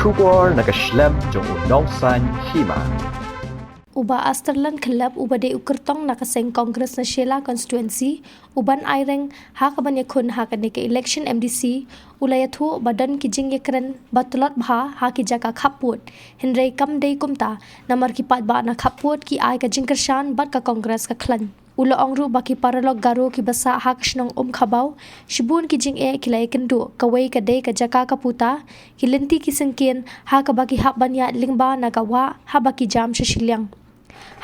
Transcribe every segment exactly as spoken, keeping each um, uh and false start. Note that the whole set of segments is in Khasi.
Khubor na ka shlem jong u Nongsaiñ Hima. U Bah Asterland Khyllep uba dei u kyrtong na ka seng Congress na Shella Constituency, u ban ai reng ha kaban ïakhun ha kane ka election M D C, u la ïathuh ba don ki jingïakren ba tlot bha ha ki jaka khappud. Hynrei kam dei kumta, namar ki paidbah na khappud ki ai ka jingkyrshan bad ka Congress ka khlaiñ. U la ong ruh ba ki paralok Garo kiba sah ha ka shnong Umkhabaw, shibun ki jingeh ki la ïakynduh, kawei ka dei ka jaka ka puta, ki lynti ki syngkien, ha kaba ki hap ban ïaid lyngba na ka wah, haba ki jam sha shiliang.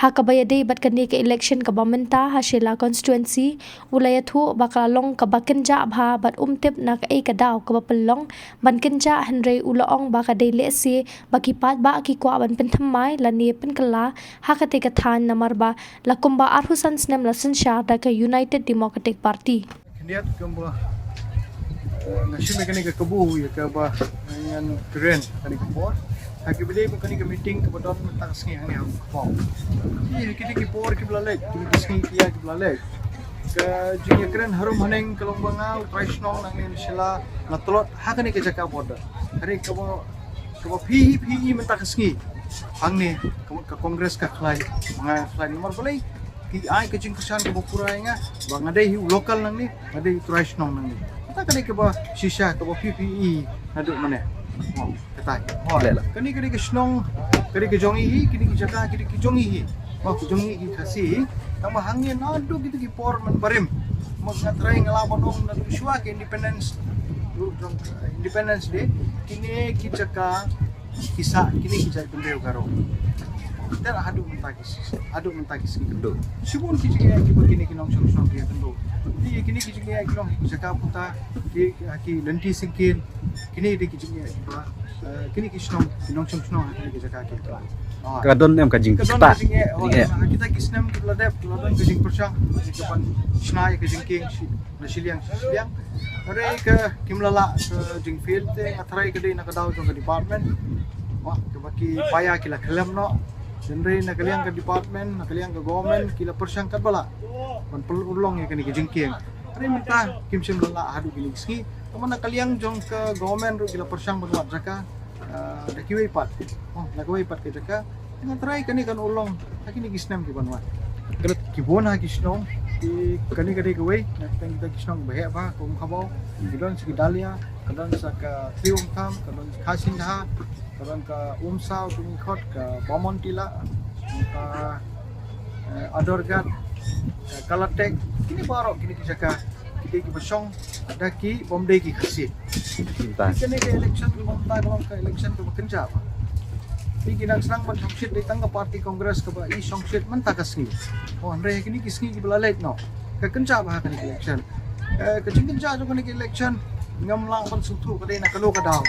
Ha kaba ïadei bad kane ka election kaba mynta ha Shella Constituency, u la ïathuh ba ka la long kaba kynjah bha bad um tip na kaei ka daw kaba pynlong ban kynjah, hynrei u la ong ba ka dei lehse ba ki paidbah ki kwah ban pynthymmai lane pynkylla ha katei ka thaiñ, namar ba la kumba arphew san snem la synshar da ka United Democratic Party. Khyndiat kumba, eh, nga shim ïa kane ka kabu ïa kaba ngan kren kane ka por. Ha kaba dei ba kane ka meeting kaba don mynta ka sngi hangne ha Umkhabaw. Ïa kine ki por kiba la leit, kine ki sngi ki ïa kiba la leit, ka jingïakren harum haneng ka long ba nga u trai shnong nangne na Shella nga tlot ha kane ka jaka border. Hynrei kaba, kaba phi hi phi i mynta ka sngi hangne ka, ka Congress ka khlaiñ, nga khlaiñ namar balei? Ki ai ka jingkyrshan kaba pura ïa nga ba nga dei hi u local nangne, nga dei u trai shnong nangne. Kata ka dei kaba shisha kaba phi phi i naduh mynne. Oh, katai. Oh, leh la. Kane ka dei ka shnong, ka dei ka jong i hi, kine ki jaka, kine ki jong i hi. Ba ki jong i hi Khasi. Tang ba hangne naduh kito ki por mynbarim. Mo nga trai nga la ban ong naduh shuwa ka independence. Independence Day. Kine ki jaka ki sah, kine ki jaitbynriew Garo. Te haduh mynta ki, haduh mynta ki sngi kynduh. Shibun ki jingeh kiba kine ki nongshong shnong ki kynduh. Kine, kine ki jingeh ki long ki jaka puta, ki, ki lynti syngkien, kine dei ki jingeh kiba, eh, kine ki shnong, ki nongshong shnong ha kine ki jaka ki kynduh. Ah. Ka don em ka jing, ka don ka jingstad, jingeh, oh, jingeh. Ha kita ki snem kiba la dep, kiba la don ka jingpyrshang, kiba shna ïa ka jingkieng shi na shiliang, shi shiliang. Hynrei ka kim la lah ka jingfail te nga trai ka dei na ka daw jong ka department. Wah, kaba ki paia ki la khlem noh. Hynrei na ka liang ka department, na ka liang ka government ki la pyrshang katba lah ban pynurlong ïa kane ka jingkieng. Hynrei mynta kim shym la lah haduh kine ki sngi. Tangba na ka liang jong ka government ruh ki la pyrshang ban wad jaka, ah, da kiwei pat. Oh, da kiwei pat ka jaka. Nga trai kane kan urlong ha kine ki snem ki ban wan. Ki bun ha ki shnong, ki, kane ka dei kawei na kita ki shnong ba heh bha, ka Umkhabaw, ki don sa ki Dalia, ka don sa ka Three Umtham, ka don sa ka Singha, ka don ka Umsaw, ka Umkhot, ka Bamontila, ka, eh, Adorgat, ka Kalatek, kine baroh kine ki jaka ki dei kiba shong da ki bym dei ki Khasi. Kane ka election kaba mynta ka long ka election kaba kynjah bha. Ki nang sdang ban shongshit dei tang ka party Congress kaba i shongshit mynta ka sngi. Oh, hynrei kine ki sngi kiba la leit noh ka kynjah bha kane ka election. Eh, ka jingkynjah jong kane ka election ngam lah ban sngewthuh ka dei na kano ka daw.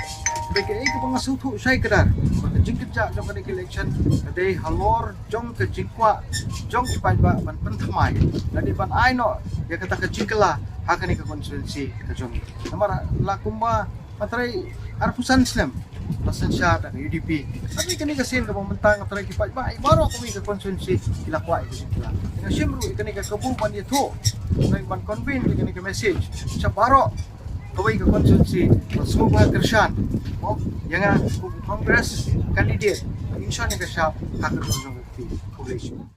Dei kaei kaba nga sngewthuh shai kdar ba ka jingkynjah jong kane ka election ka dei halor jong ka jingkwah jong ki paidbah ban pynthymmai lane ban ai noh ïa kata ka jingkylla ha kane ka constituency ka jong ngi. Namar la kumba, ma trai, arphew san snem la synshar da ka U D P. Hynrei kane ka sien kaba mynta nga trai ki paidbah baroh kawei ka constituency ki la kwah ïa ka jingkylla. Nga shim ruh ïa kane ka kabu ban ïathuh, ban convey ïa kane ka message sha baroh kawei ka constituency ban sngewbha kyrshan ïa nga kum u Congress candidate ban shon ïa ka shap ha ka jong ka party. Khublei shibun.